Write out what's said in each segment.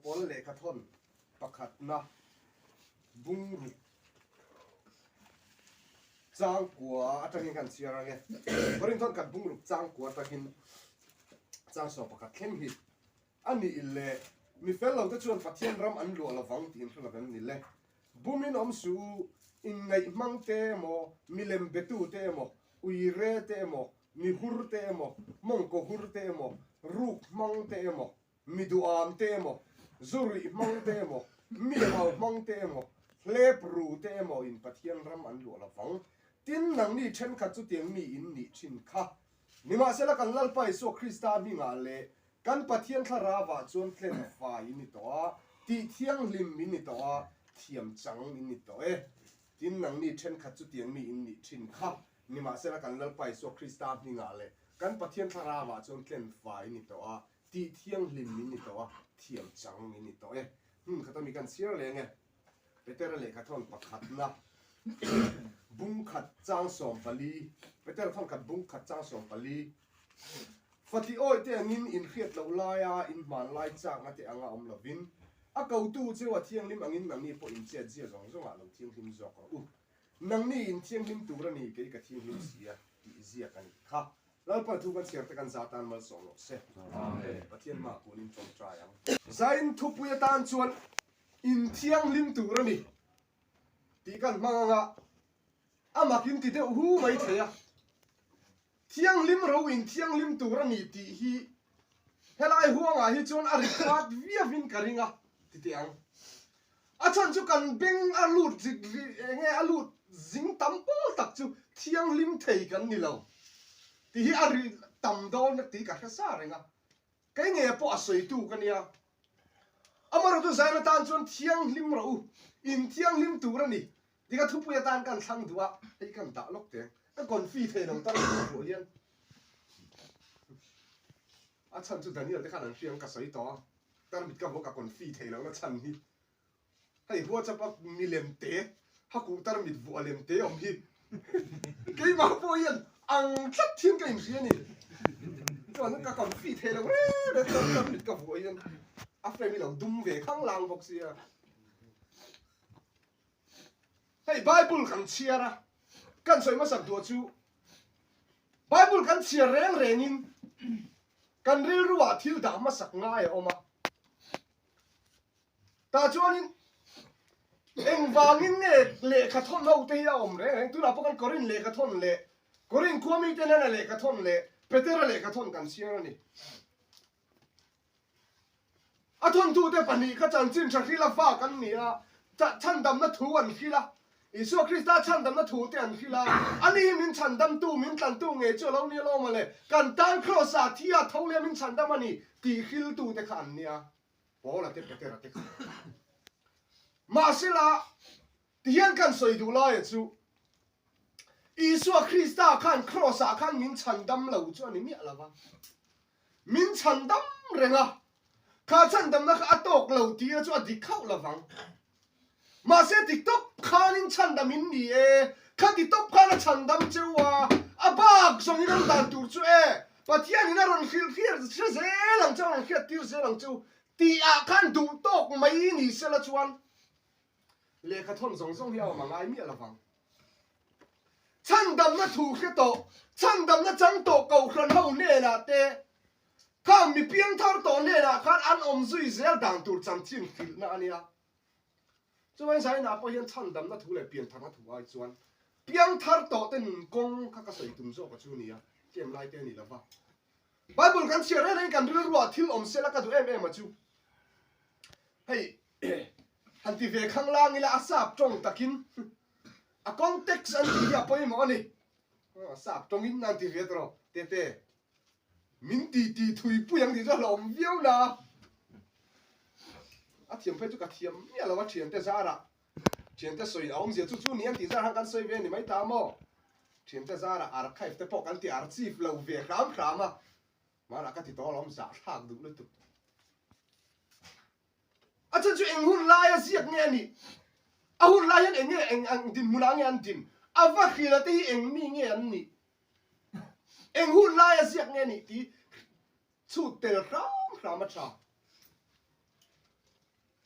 Paula lehkhathawn pakhatna bungruk changkua atangin kan chhiar ang e. Korin thawnkhat bungruk changkua atangin chang sawm pakhat thleng hi a nih leh mi fel lo te chuan Pathian ram an luah lovang tih in hre lovem ni le. Bumin awm suh u, inngaih hmang te emaw, milem betu te emaw, uire te emaw, mi hur te emaw, mawngkaw hur te emaw, ruk hmang te emaw, mi duham te emaw, zu ruih hmang te emaw, mi hau hmang te emaw, hlep ru te emaw in Pathian ram an luah lovang. Tin, nangni thenkhat chutiang mi in nih thin kha. Nimahsela kan Lalpa Isua Krista hmingah leh kan Pathian thlarauah chuan tlen fai in ni tawh a, tih thianghlim in ni tawh a, thiam chang in ni tawh e. Tin, nangni thenkhat chutiang mi in nih thin kha. Nimahsela kan Lalpa Isua Krista hmingah leh kan Pathian thlarauah chuan tlen fai in ni tawh a, Tih thianghlim min ni tawh a, thiam chang min ni tawh e. Hmun khat ami kan chhiar leng e. Petera lehkha thawn pakhatna bungkhat chang 14, Petera thawn khat bungkhat chang 14, Fatih awih te angin inhriat loh laia inhmanlai chakna te anga awm lovin, a kotu cheu a thianghlim angin nangni pawh inchet zia zawng zawngah lo thianghlim zawk rawh u. Nangni inthianghlim tur a ni, kei ka thianghlim si a, tih ziak a nih kha. Lalpa thu kan chhiar te kan za tan malsawm rawh se. Amen. Pathian hmaah kunin tawngtai ang. Zain thupui atan chuan inthianghlim tur a ni tih kan hmang anga a mak in ti deuh hu mai thei a. Thianghlim ro inthianghlim tur a ni tih hi helai huangah hi chuan a ri khat viauin ka ring a ti teh ang. A chhan chu kan beng a lut rik rik eng nge a lut zing tam pawl tak chu thianghlim thei kan ni lo tih hi a ri tam dawn tih ka hre sa reng a, kei nge pawh a sawitu ka nia. Amaherawhchu zain atan chuan thianghlim rawh u, in thianghlim tur a ni tih kha thupui atan kan thlang duh a, hei kan dah lawk teng, ka confi thei lo tan ka hmuh hian a chhan chu Daniel te khan an hria ang ka sawi tawh a. Tarmit ka vuak a confi thei lohna chhan hi hei WhatsApp a milem te hakuh tarmit vuah lem te awm hi keimah pawh hian ang tlat hian ka inhria a ni. Chuan ka confi thei lo reng reng chuan tarmit ka vuah hian a frame hi lo dum ve khang lang bawk sia. Hei Bible kan chhiar a, kan sawi hmasak duah chu Bible kan chhiar reng rengin Kan rilruah thil dah hmasak ngai a awm a. Tah chuanin engvangin nge lehkha thawn ho te hi a awm reng reng? Tunah pawh kan Korin lehkha thawn leh Korin khua mite hnena lehkha thawn leh Petera lehkha thawn kan chhiar a ni. A thawntute pahnih kha chanchin tha hrila vak an ni a, chhandamna thu an hril a, Isua Krista chhandamna thu te an hril a, ani hi min chhandamtu, min tlantu ngei chu a lo ni alawm a le, kan tan Kraws-ah thi a tho leh a min chhandam a ni tih hriltute kha an nia, Paula te Petera te kha. Mahsela, tihian kan sawi duh laia chu, Isua Krista khan Kraws-ah khan min chhandam lo chu a ni miah lo va. Min chhandam reng a, kha chhandamna kha a tawk lo tih a chu a dik khauh lo vang. Mahse ti tawp khanin chhandam in ni e, kha ti tawp khan a chhandam cheu a, a bak zawng in an dan tur chu e, Pathianin a rawn hrilh hriat hre zel ang che, a rawn hriat tir zel ang cheu tih ah khan duh tawk mai ni sela chuan lehkha thawn zawng zawng hi a awm a ngai miah lo vang. Chhandamna thu hre tawh, chhandamna chang tawh Kohhran ho hnenah te, khang mi piangthar tawh hnenah khan an awm zui zel dan tur chanchin hrilhna a nia. Chuan Zainah pawh hian chhandamna thu leh piantharna thu ai chuan piangthar tawh te nun kawng kha ka sawi tum zawk a chu nia, tlem lai te a ni lova. Bible kan chhiar reng rengin kan rilruah thil awm sela ka duh em em a chu. Hei han ti ve khanglang ila a sap tawng takin A context an tih hi a pawimawh a ni. A sap tawngin an ti ve tawh tete. Min ti ti thui pui ang tih chu a hlawm viau na. A thiam phei chu ka thiam miah lo a thiante zarah. Thiante sawi a awmzia chu chu ni an tih zar khan kan sawi ve a ni mai ta maw. Thiante zarah archive te pawh kan ti archive lo ve hram hram a. Mahna ka ti tawh alawm zahthlak duh lutuk. A chhan chu eng hun laia ziak nge a nih? A hun lai hian eng nge eng ang dinhmunah nge an din? A va hrila te hi eng mi nge an nih? Eng hun laia ziak nge a nih tih chhut tel hram hram a tha.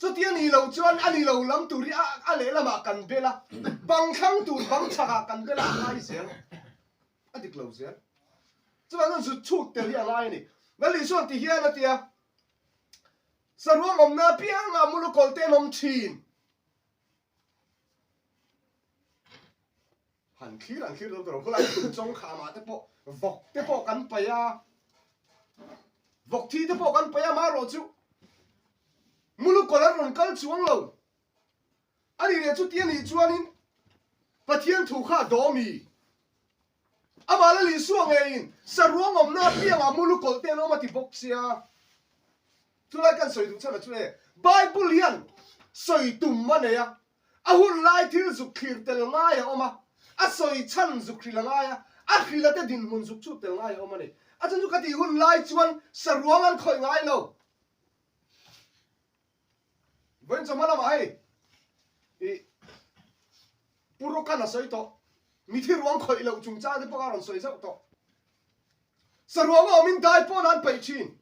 Chuti a nih loh chuan a ni lo lam tur hi a lehlamah kan bel a, bang thlang tur bang chhakah kan bel a, a ngai zel. A dik lo zel. Chuvang chuan zut chhut tel hi a ngai a ni. Lal Isuan ti hian a ti a, Saruang awmna apiangah mulukawlh te an awm thin. Han thlir an thlir lo tur khawlai tum chawng khamah te pawh vawk te pawh kan paih a, vawk thi te pawh kan paih a marawh chu mulukawlh an rawn kal chuang lo. A nih leh chuti a nih chuanin Pathian thu kha a dawmi. Amah la Isua ngeiin saruang awmna apiangah mulukawlh te an awm a ti bawk sia. Chulai kan sawi duh chhan a chu e, Bible hian sawi tum a nei a, a hun lai thil zuk thlir tel ngai a awm a, a sawi chhan zuk hril a ngai a, a hrila te dinhmun zuk chhut tel ngai a awm a ni. A chhan chu ka tih hun lai chuan saruang an khawih ngai lo. Vawiin chawhma lamah hei ih Pu Rawkan a sawi tawh, mithi ruang khawih loh chungchang te pawh a rawn sawi zauh tawh. Saruang a awmin dai pawn an paih thin.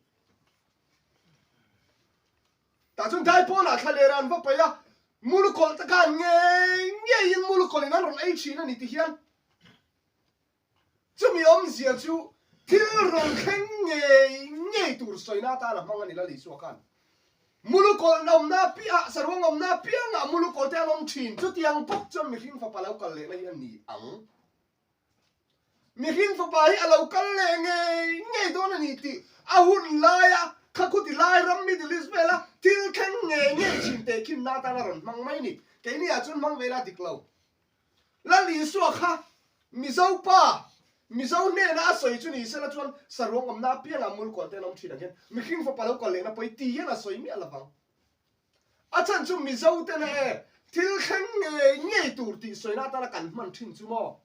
Tah chuan dai pawnah thla leh an va paih a, mulukawlh te khan ngei ngeiin mulukawlhin an rawn ei thin a ni ti hian Chumi awmzia chu thil rawn thleng ngei ngei tur sawina atan a hmang a ni Lal Isua khan. Mulukawlh awmna piahah, saruang awmna piangah mulukawlh te an awm thin. Chutiang bawk chuan mihring fapa lo kal lehna hi a ni ang. Mihring fapa hi a lo kal leh ngei ngei dawn a ni tih a hun laia kha khuti lai ram Middle East vela thil thleng ngei ngei thin teh khinna atan a rawn hmang mai a ni. Keini ah chuan hmang ve la dik lo. Lal Isua kha Mizo pa, Mizo hnena a sawi chu ni sela chuan saruang awmna apiangah mulkawl te an awm thin ang hian mihring fapa lo kal lehna pawi ti hian a sawi miah lovang. A chhan chu Mizo tena e thil thleng ngei ngei tur tih sawina atana kan hman thin chu maw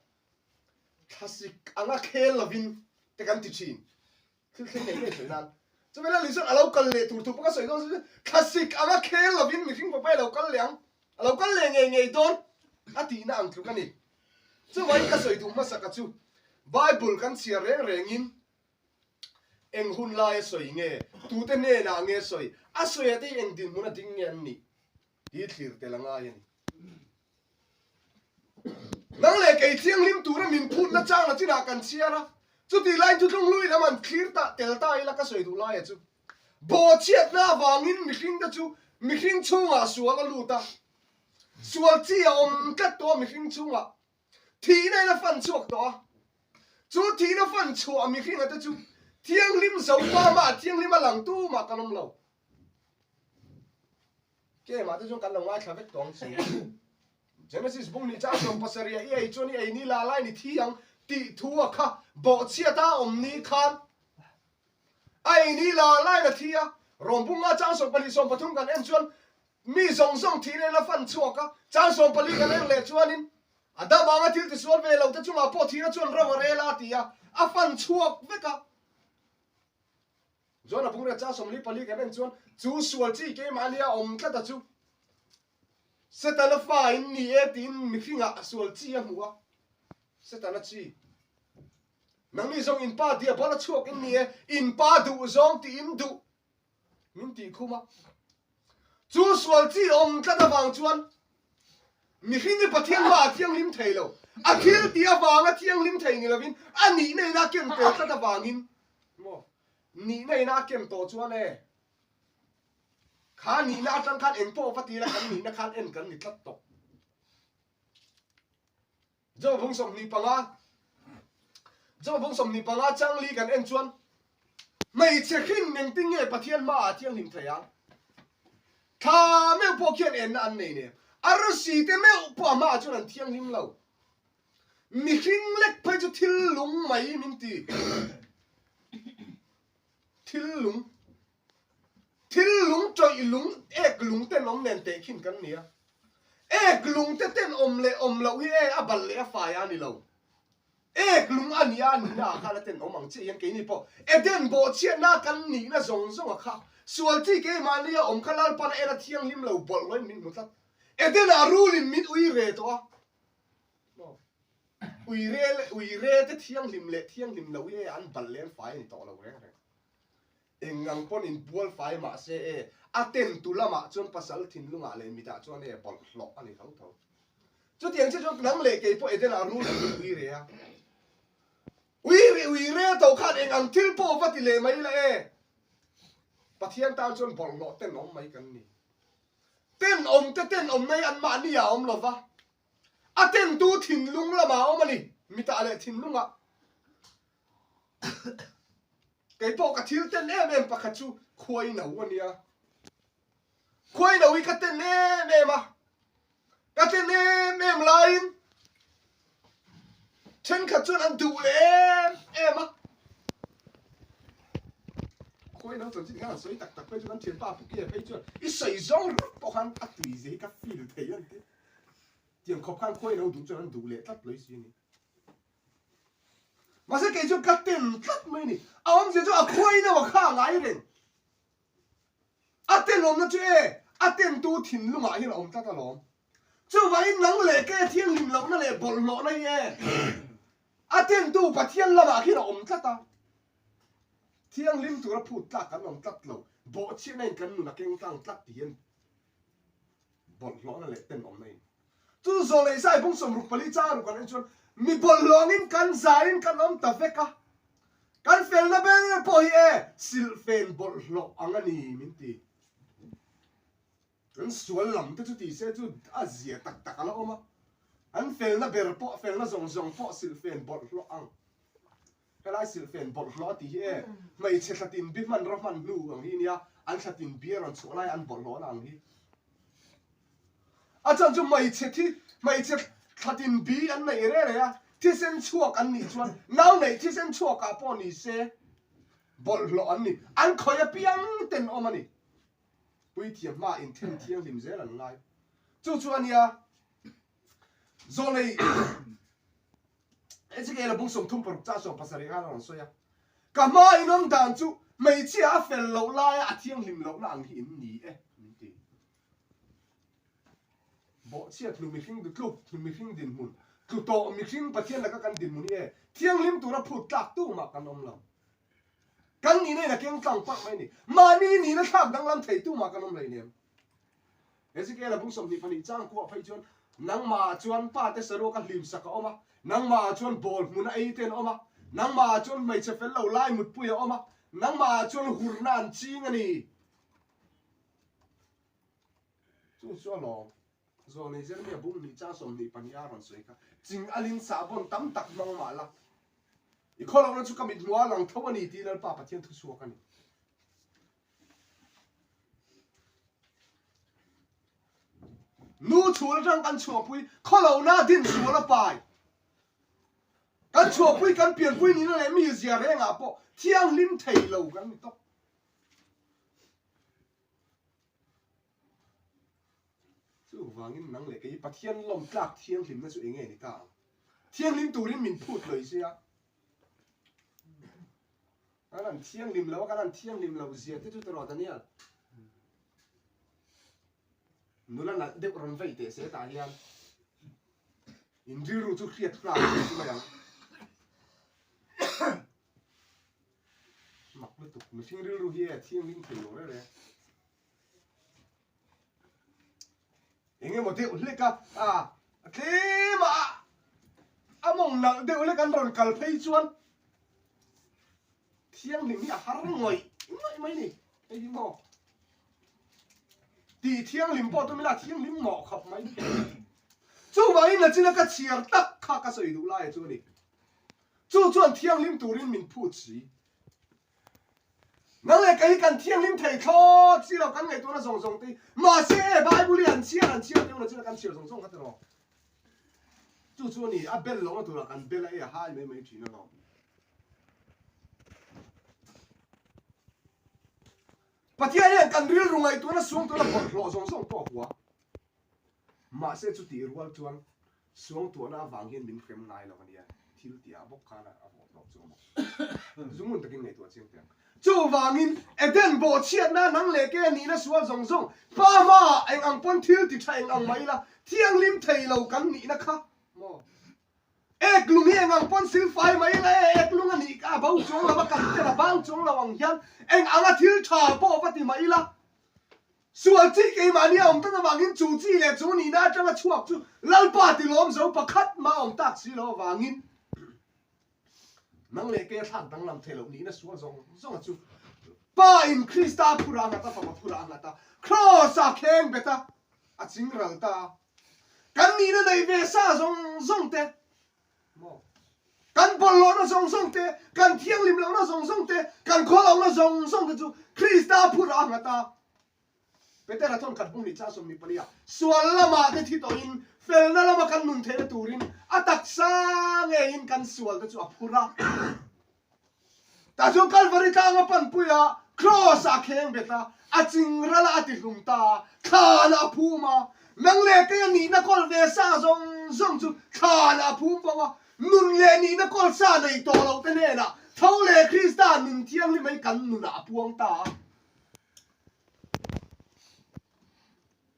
thlasik anga khel lovin te kan ti thin. Thil thleng ngei ngei sawi nan. Chuvei Lal Isuan a lo kal leh tur thu pawh ka sawi dawn chu thlasik anga khel lovin mihring papai a lo kal leh ang, a lo kal leh ngei ngei dawn a tihna ang tluk a ni. Chuvangin ka sawi duh hmasaka chu Bible kan chhiar reng rengin eng hun laia sawi nge, tute hnenah nge sawi, a sawi ate hi eng dinhmun a ding nge an nih tih thlir tel a ngai a ni. Nang leh kei thianghlim tura min phutna changna chinah kan chhiar a, chutih laiin thuthlung hlui lam an thlir ta tel ta ila ka sawi duh laia chu bawhchhiatna avangin mihringte chu mihring chhungah sual a lut a, sual chi a awm tlat tawh a mihring chhungah thihna in a fan chhuak tawh a, chu thihna fan chhuah mihringa te chu thianghlim zo pa mah thianghlim a lang tumah kan awm lo. Kemah te chuan kan lo ngaithla vek tawh ang chu. Genesis bung ni chang sawm pasarih a i ei chuan i ei ni la lai ni thi ang tih thu a kha bawhchhiat a awm ni khan a ei ni la lain a thi a. Rawm bunga chang 12 13 kan en chuan mi zawng zawng thihna in a fan chhuak a, chang 14 kan en leh chuanin Adam anga thil tisual ve lo te chungah pawh thihna chuan ro a rel a ti a, a fan chhuak vek a. John a bungrel chang 44 kan en chuan chu sual chi keimahni a awm tlat a chu Setana fa in ni e tiin mihringah a sual chi a hmu a, Setana chi nangni zawng in pa diabol a chhuak in ni e, in pa duh zawng tih in duh min tih khum a. Chu sual chi awm tlat avang chuan mihring hi Pathian hmaah a thianghlim thei lo, a thil tih avanga thianghlim thei ni lovin a nihna in a ken tel tlat avangin Maw? Nihna ina a kem tawh chuan e, kha nihna atang khan eng pawh va ti ila kan nihna khan en kan ni tlat tawh. Jawbung 25 Jawbung 25 changli kan en chuan hmeichhe hrin engtin nge Pathian hmaah a thianghlim thei ang? Thla meuh pawh khian enna an nei nen, arsi te meuh pawh a hmaah chuan an thianghlim lo. Mihring lek phei chu thil lung mai min ti. Thil lung. Thil lung tawih lung ek lung tenawm nen tehkhin kan ni a. Ek lung te tenawm leh awm loh hi e a bal leh a fai a ni lo. Ek lung a nia a nihna ah khan a tenawm ang chiah hian keini pawh Eden bawhchhiatna kan nihna zawng zawng a kha sual chi keimahni a awm kha Lalpan a en a thianghlim lo bawlhhlawhin min hmu tlat. Eden ah rulin min ui re tawh a. Ui re te thianghlim leh thianghlim loh hi an bal leh an fai a ni tawh lo reng reng. Eng ang pawn inbual fai mah se e, a tentu lamah chuan pasal thinlungah leh mitah chuan e bawlhhlawh a ni tho tho. Chutiang chiah chuan nang leh kei pawh Eden-ah rul ang ui re a. Ui re ui re tho khan eng ang thil pawh va ti leh mai la e. Pathian tan chuan bawlhhlawh tenawm mai kan ni. Tenawm te tenawm mai anmahni ah a awm lo va. A tentu thinlung lamah a awm a ni, mitah leh thinlungah. Kei pawh ka thil ten em em pakhat chu khuai no a nia. Khuai no hi ka ten em em a, ka ten em em laiin thenkhat chuan an duh leh em em a. Khuai no chanchin khan an sawi tak tak phei chu kan thianpa Pukia phei chuan i sawi zawng ringawt pawh khan a tui zia hi ka feel thei a ni ti. Tiang khawp khan khuai no duh chuan an duh leh tlat lawih si a ni. Mahse kei chu ka ten tlat mai a ni. A awmzia chu a khuai deuh a kha a ngai reng. A tenawmna chu e, a tentu thinlungah hian a awm tlat alawm. Chuvangin nang leh ke thianghlim lohna leh bawlhhlawhna hi e, a tentu Pathian lamah khian a awm tlat a. Thianghlim tura phut tlak kan awm tlat lo. Bawhchhiatna in kan nun a keng tlang tlat ti hian bawlhhlawhna leh tenawmna in. Chu zawh leh zai bung 64 chang ruk an en chuan mi bawlhhlawngin kan zaiin kan awm ta vek a, kan felna ber pawh hi e silhfen bawlhhlawh ang a ni min ti. An sual lam te chu ti se chu a zia tak tak a la awm a, an felna ber pawh felna zawng zawng pawh silhfen bawlhhlawh ang. Helai silhfen bawlhhlawh a tih hi e, hmeichhe thlatin bi hmanraw hman hnu ang hi nia, an thlatin bi a rawn chhuah lai an bawlhhlawhna ang hi. A chhan chu hmeichhe thi, hmeichhe thlatin bi an neih reh reh a, thisen chhuak an nih chuan nau neih thisen chhuakah pawh ni se bawlhhlawh an ni, an khawih apiang ten awm a ni. Puithiam hmaah inthen thianghlim zel an ngai. Chu chu a nia, Zawlei Ezekiel-a bung 36 cha 17 khan a rawn sawi a, Ka hma in awm dan chu hmeichhia a fel loh laia a thianghlim lohna ang hi in ni e, min ti. Bawhchhiat hnu mihring dutluk, hnu mihring dinhmun, tlu tawh mihring Pathian laka kan dinhmun hi e, thianghlim tura phut tlak tumah kan awm lo. Kan nihna in a keng tlang parh mai a ni. Mahni nihna thlak danglam thei tumah kan awm hleinem. Ezekiel-a bung 22 chang kuah phei chuan, Nangmahah chuan pate saruaka hlimsak a awm a, nangmahah chuan bawl hmuna ei te an awm a, nangmahah chuan hmeichhe fel lo lai mutpui a awm a, nangmahah chuan hurna an ching a ni. Chu chu a lawm. Zawnei Jeremia bung hnih chang 22 a rawn sawi kha, Ching alin sahbawn tam tak hmang mah la, i khawlohna chu ka mit hmuh a lang tho a ni tih Lalpa Pathian thuchhuak a ni. Nu chhul atang kan chhuahpui khawlohna din sual a pai. Kan chhuahpui kan pianpui nihna leh mi zia rengah pawh thianghlim thei lo kan ni tawp. Chuvangin nang leh kei Pathian lawm tlak thianghlimna chu enge ni ta ang? Thianghlim turin min phut lawih sia. Kan han thianghlim lo a, kan han thianghlim loh zia te chu tiraw Daniel? Nula nalh deuh rawn vei teh se tah hian in rilru chu hriat nghal ang chu mai ang. Mak lutuk, mihring rilru hi e thianghlim thei lo reng reng. Eng emaw deuh hlek a, a tlem a, a mawng nalh deuh hlek an rawn kal phei chuan thianghlim hi a har ngawih ngawih mai ni. Hei hi maw? Tih thianghlim pawh tum ila thianghlim mawh khawp mai. Chuvangin nachina ka chhiar tak kha ka sawi duh laia chu a ni. Chu chuan thianghlim turin min phut si. Nang leh kei hi kan thianghlim thei thlawt si lo, kan ngaihtuahna zawng zawng te hi. Mahse e, Bible hi an chhiar an chhiar teuh lo chuan kan chhiar zawng zawng kha ti rawh. Chu chu a ni, a bel lohna turah kan bel a e a hai mai mai thin alawm. Pathian hian kan rilru ngaihtuahna suangtuahna bawlhhlawh zawng zawng pawh a hua. Mahse chutih rual chuan Suangtuahna avang hian min hrem ngai lo a nia, thil tihah bawk khan a vawh tawp chu a maw. Zungun takin ngaihtuah chiang teh ang. Chuvangin, Eden bawhchhiatna nang leh ke nihna sual zawng zawng, pa hmaah eng ang pawn thil ti tha eng ang mai ila, thianghlim thei lo kan nihna kha maw? Ek lung hi eng ang pawn silfai mai ila e, ek lung a nih kha a bo chuang lo a, kan tel a bang chuang lo ang hian eng anga thil tha pawh va ti mai ila. Sual chi keimahni a awm tlat avangin chu chi leh chu nihna atanga chhuak chu Lalpa tilawm zo pakhat mah a awm tak si lo avangin nang leh kei a thlak danglam thei loh nihna sual zawng zawng a chu Pa in Krista a phur a nghat a, Fapa phur a nghat a, Kraws a kheng bet a, a ching ral ta a. Kan nihna nei ve sa zawng zawng te maw? Kan bawlhhlawhna zawng zawng te, kan thianghlim lohna zawng zawng te, kan khawlohna zawng zawng te chu Krista phur a nghat a. Petera chuan khat bung ni cha sawmni pali a, sual lamah te thi tawhin felna lama kan nun theihna turin a taksa ngeiin kan sual te chu a phur a. Tah chuan Kalvari tlang a panpui a, Kraws ah a kheng bet a, a ching ral a a ti hlum ta a, thlan ah a phum a, nang leh kei a nihna kawl ve sa zawng zawng chu thlan ah a phum bo a, nun leh nihna kawl sa nei tawh loh te hnenah tho leh Krista nun thianghlim hi kan nunah a puang ta a.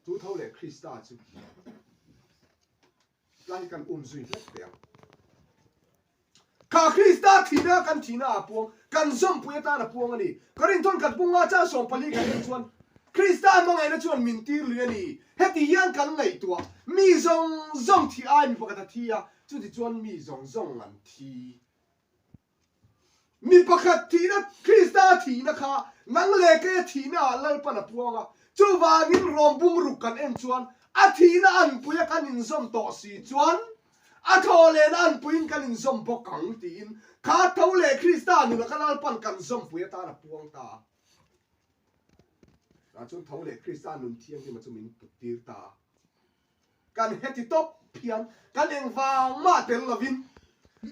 Chu tho leh Krista chu tlai hi kan um zui hlek teh ang. Kha Krista thihna kan thihna ah puang, kan zawmpui atan a puang a ni. Korinthawn khat bunga chang 14 kan en chuan, Krista hmangaihna chuan min tir lui a ni. Heti hian kan ngaihtuah, mi zawng zawng thih ai mi pakhat a thi a, chuti chuan mi zawng zawng an thi. Mi pakhat thihna, Krista thihna kha nang leh keia thihna ah Lalpan a puang a, chuvangin Rom bungruk kan en chuan a thihna anpuia kan inzawm tawh si chuan a thaw lehna anpuiin kan inzawm bawk ang tiin kha tho leh Krista nuna kha Lalpan kan zawmpui atan a puang ta a. Tah chuan tho leh Krista nun thianghlima chu min put tir ta a. Kan heti tawp hian kan engvang mah tel lovin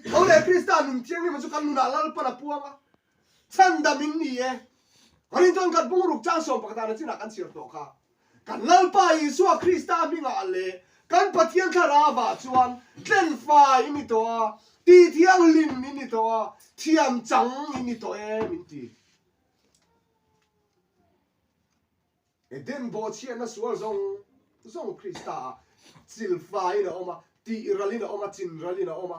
tho leh Krista nun thianghlim chu kan nunah Lalpan a puang a, chhandam in ni e. Korinthon khat bungruk chang sawm pakhat ah na chinah kan chhiar tawh kha. Kan Lalpa Isua Krista hmingah leh kan Pathian thlarauah chuan tlenfai in ni tawh a, tihthianghlim in ni tawh a, thiam chang in ni tawh e min ti. Eden bawhchhiatna sual zawng zawng Krista ah chilfaiin a awm a, tih ralin a awm a, chin ralin a awm a.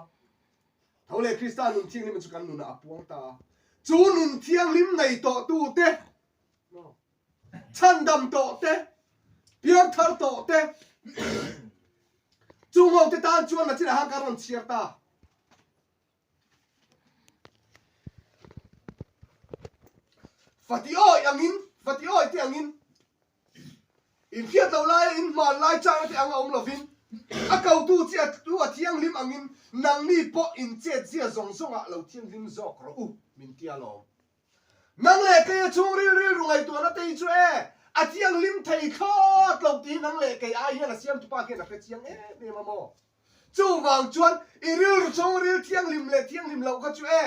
Tho leh Krista nun thianghlim chu kan nunah a puang ta a. Chu nun thianghlim nei tawh tute, chhandam tawh te, piangthar tawh te, chung ho te tan chuan nachinah khan kan rawn chhiar ta. Fati awi angin, fati awi te angin, inhriat loh laia in hman lai changna te ang a awm lovin, a kotu che a tu a thianghlim angin nangni pawh in chet zia zawng zawngah lo thianghlim zawk rawh u, min ti alawm. Nang leh kei a chhungril rilru ngaihtuahna te hi chu e, a thianghlim thei thlawt lo tih hi nang leh kei ai hian a siamtupa khian a hre chiang em em a maw? Chuvang chuan i rilru chhungril thianghlim leh thianghlim loh kha chu e,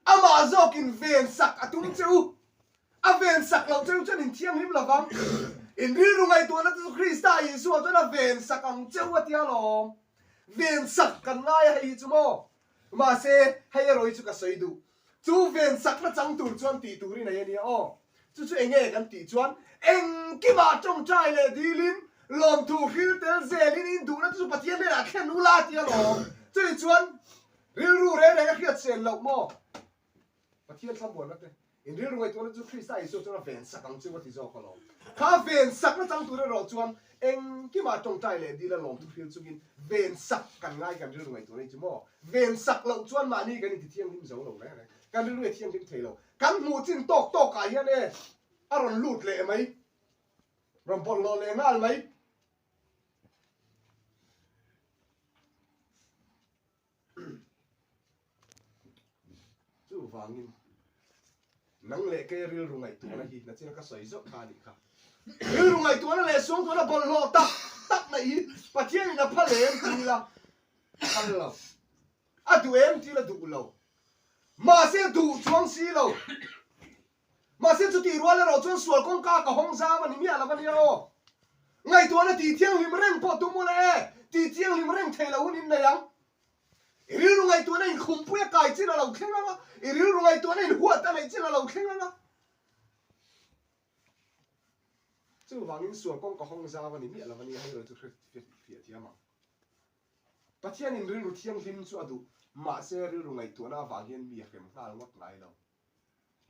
amah zawkin ven sak a tum che u. A ven sak loh che u chuan in thianghlim lo vang. In rilru ngaihtuahna te chu Krista Isua chuan a ven sak ang che u a tia lawm. Ven sak kan ngai a hei hi chu maw? Mahse, hei erawh hi chu ka sawi duh. Chu ven sakna chang tur chuan tih tur i nei a nia aw. Chu chu enge kan tih chuan engkimah tawngtai leh dilin lawmthu hril tel zelin in duhna te chu Pathian hnenah thlen ula tia lawm. Chumi chuan rilru reng reng a hriat sen loh maw? Pathian thlamuanna te, in rilru ngaihtuahna chu Krista Isua chuan a ven sak ang chu a ti zawk alawm. Kha ven sakna chang tur erawh chuan engkimah tawngtai leh dil a lawmthu hril chungin ven sak kan ngai kan rilru ngaihtuahna hi chu maw? Ven sak loh chuan mahni kan inti thianghlim zo lo reng reng, kan rilru hi a thianghlim thei lo. Kan hmuh chin tawk tawkah hian e a rawn lut leh mai, rawn bawlhhlawh leh nghal mai. Chuvangin nang leh kei rilru ngaihtuahna hi nachina ka sawi zawk kha a nih kha. Rilru ngaihtuahna leh suangtuahna bawlhhlawh tak tak neih hi Pathianin a phal em ti ila a phal lo. A duh em ti ila duh lo. Mahse duh chuang si lo. Mahse chutih rual erawh chuan sual kawngka ka hawng zam a ni miah lo a nia aw. Ngaihtuahna tih thianghlim reng pawh tum ula e, tih thianghlim reng thei lo hun in nei ang. I rilru ngaihtuahna in khumpui a kai chin a lo thleng ang a, i rilru ngaihtuahna in huat a neih chin a lo thleng ang a. Chuvangin sual kawngka hawng zam a ni miah lo a nia, hei erawh chu hre fiah thiam ang. Pathianin rilru thianghlim chu a duh, mahse rilru ngaihtuahna avang hian mi a hrem nghal ngawt ngai lo.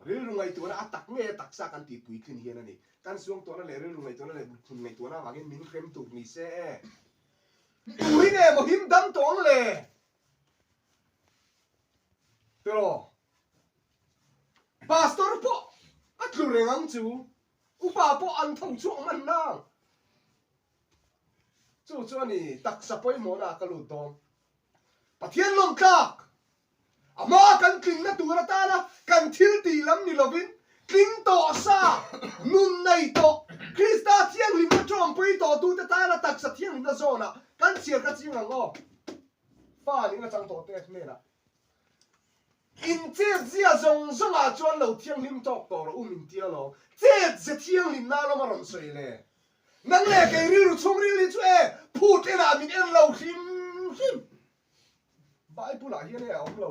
Rilru ngaihtuahna a tak ngei a taksa kan tih puitlin hian a ni. Kan suangtuahna leh rilru ngaihtuahna leh hmun ngaihtuahna avangin min hrem tur ni se e. Tu hi nge maw him dam tawh ang le? Tiraw? Pastor pawh a tlu reng ang chu. Upa pawh an tho chhuak hman nang. Chu chu a ni taksa pawimawhna ah ka lut dawn. Pathian lawmtlak! A hmaa kan tlinna tur atana kan thil tih lam ni lovin, tling tawh sa, nun nei tawh, Krista thianghlimna tawmpui tawhtute tana taksa thianghlimna zawnah kan chhiar ka ching ang aw. Fa nih nachang tawh te hnenah in chet zia zawng zawngah chuan lo thianghlim tawk tawh rawh u min tia lawm. Chet ze thianghlimna lawm a rawn sawi le. Nang leh kei rilru chhungril hi chu e phut enah min en lo hrim hrim. Bible ah hian e a awm lo.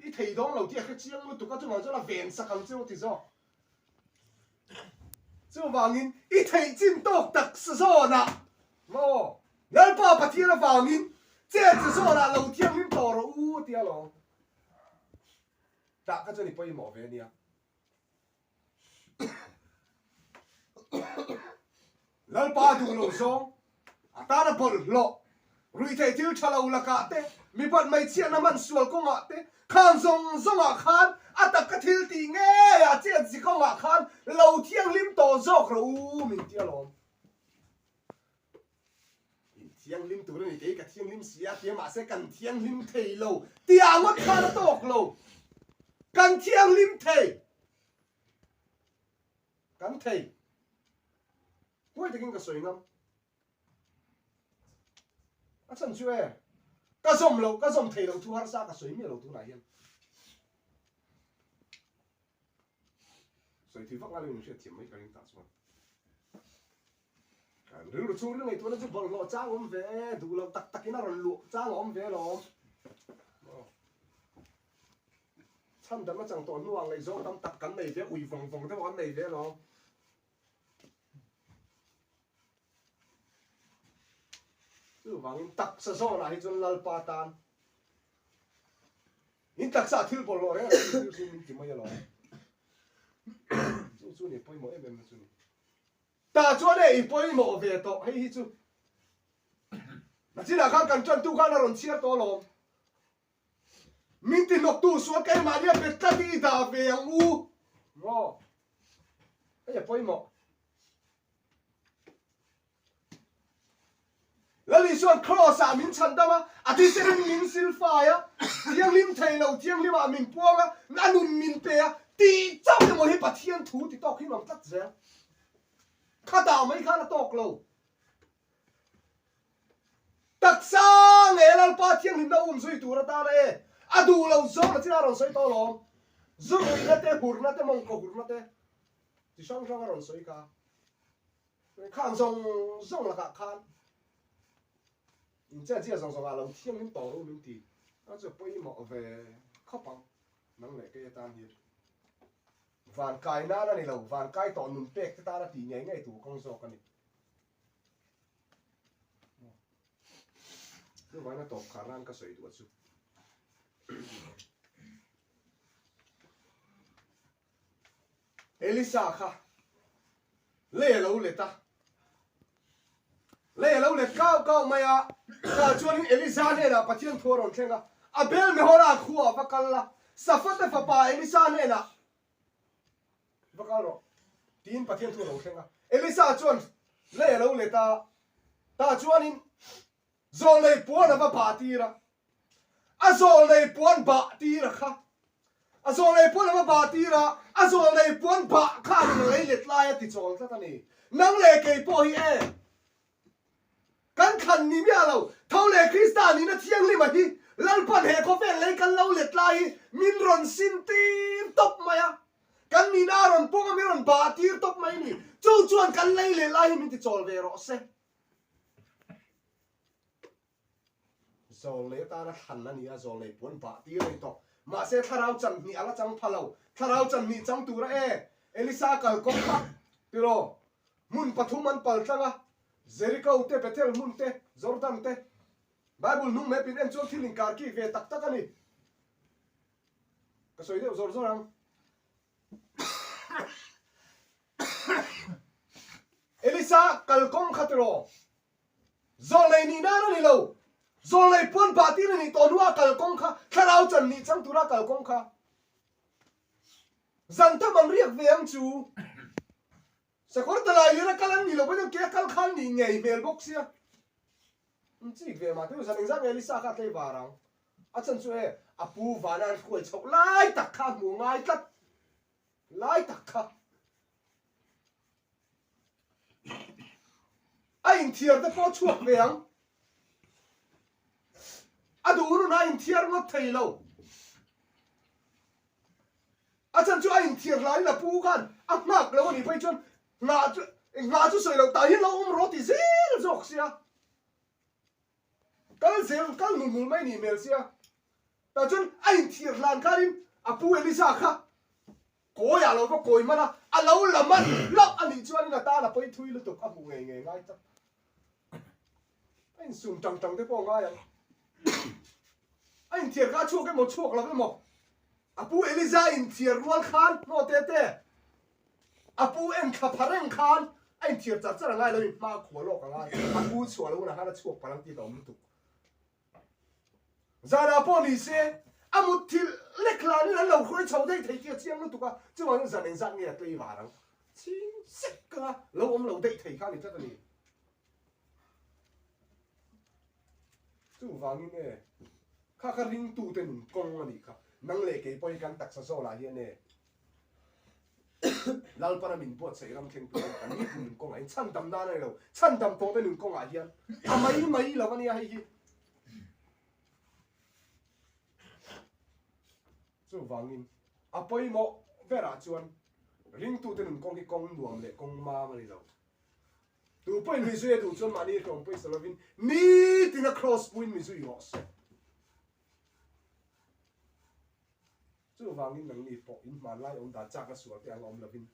I thei dawn lo tih a hre chiang lutuk a, chuvang chuan a ven sak ang cheu a ti zawk. Chuvangin i theih chin tawk tak zawnah maw Lalpa Pathian avangin chet che zawnah lo thianghlim tawh rawh u a ti alawm. Tah kha chuan i pawimawh ve a nia. Lalpa duh lo zawng, a tana bawlhhlawh, ruihtheih thil tha lo lakah te, mipat hmeichhiatna hman sual kawngah te, khang zawng zawngah khan a taka thil tih ngei a chet zi kawngah khan lo thianghlim tawh zawk rawh u min ti alawm. In thianghlim tur a ni, kei ka thianghlim si a tia mahse kan thianghlim thei lo tia ngawt khan a tawk lo. Kan thianghlim thei. Kan thei. Huai takin ka sawi ngam. A chhan chu e, ka zawm lo, ka zawm thei lo thu harsa ka sawi miah lo tunah hian. Sawi thui vak ngai lo in hriat thiam mai ka ring tah chuan. Kan rilru chhungril ngaihtuahna chu bawlhhlawh chang awm ve e, duh loh tak takin a rawn luh chang a awm ve alawm. Chhan damna chang tawh hnuah ngaihzawng tam tak kan nei ve, ui vawng vawng te pawh kan nei ve alawm. Chuvangin taksa zawnah hi chuan Lalpa tan In taksa thil bawlhhlawh reng reng thil chu min ti mai alawm. Chu chu ni pawimawh em em na chu ni. Tah chuan e i pawimawh ve tawh hei hi chu. Nachinah khan kan tantu khan a rawn chhiar tawh alawm. Min ti hnawktu sual keimahni a bet tlat hi i dah ve ang u. Maw? Hei a pawimawh. Lal Isuan Kraws ah min chhan dam a, a thisenin min silfai a, thianghlim thei lo thianghlim ah min puang a, a nun min pe a, tih chauh emaw hi Pathian thu ti tawk hi nuam tlat zel. Khatah mai khan a tawk lo. Taksa nge Lalpa thianghlimna um zui tur atana e, a duh lo zawng a chinah a rawn sawi tawh alawm. Zu ruihna te, hurna te, mawngkaw hurna te chi hrang hrang a rawn sawi kha. Khang zawng zawng lakah khan inchenzia zawng zawngah lo thianghlim tawh ru min ti a chu pawimawh ve khawp ang nang leh kei atan hian. Van kai nan a ni lo, van kai tawh nun pek te tana tih ngei ngei tur kawng zawk a ni. Chuvangin a tawp khar nan ka sawi duh a chu. Elisa kha lei a lo let a, lei a lo let kau kau mai a, tah chuanin Elisa hnenah Pathian thu a rawn thleng a, Abel Mehola khuaah va kal la, Safate fapa Elisa hnenah va kal rawh, tiin Pathian thu a lo thleng a. Elisa chuan lei a lo let a, tah chuanin zawlnei puan a va bah tir a, A zawlnei puan bah tir a kha. A zawlnei puan a va bah tir a, a zawlnei puan bah khan in a lei let lai a ti chawl tlat a ni. Nang leh kei pawh hi e. Kan thlan ni miah lo, tho leh Krista nihna thianghlim a hi Lalpan he khawvel lei kan lo let lai hi min rawn sin tir tawp mai a. Kan nihna a rawn pawng a min rawn bah tir tawp mai a ni. Chu chuan kan lei leh lai hi min ti chawl ve rawh se. Zawlnei atana thlan a ni a, zawlnei puan bah tir a ni tawh. Mahse thlarau chan hnih a la chang pha lo. Thlarau chan hnih chang tura e, Elisa kalkawng kha tiraw, hmun pathum an pal tlang a. Jericho te, Bethel hmun te, Jordan te, Bible hnung map in en chuan thil inkar kik ve tak tak a ni. Ka sawi deuh zawr zawr ang. Elisa kalkawng kha tiraw? Zawlnei nih nan a ni lo. Zawlnei puan bah tir a nih tawh hnua kalkawng kha, thlarau chan nih chang tura kalkawng kha. Zan tam an riak ve ang chu. Sakawr talai lian a kal an nih loh pawhin ke a kal khan nih ngei hmel bawk sia. In chik ve mah te u zan engzat nge Elisa kha a tlei var ang. A chan chu e a pu vana an hruai chhoh lai tak kha a hmuh ngai tlat lai tak kha. A inthiar te pawh chhuak ve ang. A duh hun a inthiar ngawt thei lo. A chan chu a inthiar hlaiin a pu khan a nghak lo a nih phei chuan nghah chu nghah chu sawi loh tah hian lo awm rawh ti zel zawk sia. Kal zel kal nul nul mai nih hmel sia. Tah chuan a inthiar hlan khanin a pu Elisa kha kawiah lo va kawi hman a, a lo la man hlauh a nih chuanin a tan a pawi thui lutuk a hmuh ngei ngei ngai tak. A insum tang tang te pawh a ngai ang. A inthiar kha a chhuak emaw chhuak lo emaw a pu Eliza inthiar rual khan hnaw te te a pu en thla pha reng khan a inthiar char char a ngai lo in hma khua lawk a ngai a pu chhuah lo hunah khan a chhuak palh ang tih hlawm lutuk. Zanah pawh ni se a mutthilh lek hlanin an lo hruai chho daih thei tih a chiang lutuk a, chuvangin zan engzat nge a tlei var ang ching sek anga lo awm lo daih thei kha a ni tlat a ni. Chuvangin e, kha kha ringtute nun kawng a nih kha, nang leh kei pawh hi kan taksa zawlah hian e, Lalpana min buatsaih ram thleng turin kan nitin nun kawngah hian chhandam nan a ni lo, chhandam tawhte nun kawngah hian a mai mai lo a nia hei hi. Chuvangin a pawimawh berah chuan ringtute nun kawng hi kawng nuam leh kawng mam a ni lo. Tu pawhin mi zui a duh chuan mahni hlawm pawisa lovin nitin a kraws puin mi zui rawh se. Chuvangin nangni pawh in hmanlai awm dan chak a sual te ang awm lovin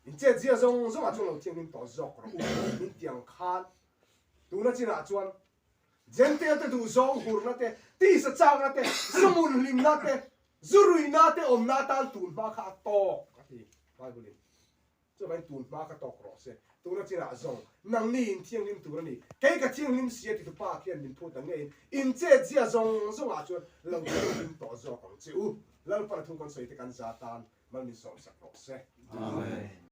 in chet zia zawng zawngah chuan lo thianghlim tawh zawk rawh u. Min tiang khan tuna chinah chuan Gentail te duhzawng hurna te, tisa chakna te, zu hlimna te, zu ruihna te awmna atan tun hma kha a tawk a ti Bible in. Chuvangin tun hma ka tawk rawh se, tuna chinah zawng, nangni in thianghlim tur a ni, kei ka thianghlim si a titu pa khian min phut ang ngeiin in chet zia zawng zawngah chuan lo thianghlim tawh zawk ang che u. Lalpana thu kan sawi te kan za tan mal min sawmsak rawh se. Amen.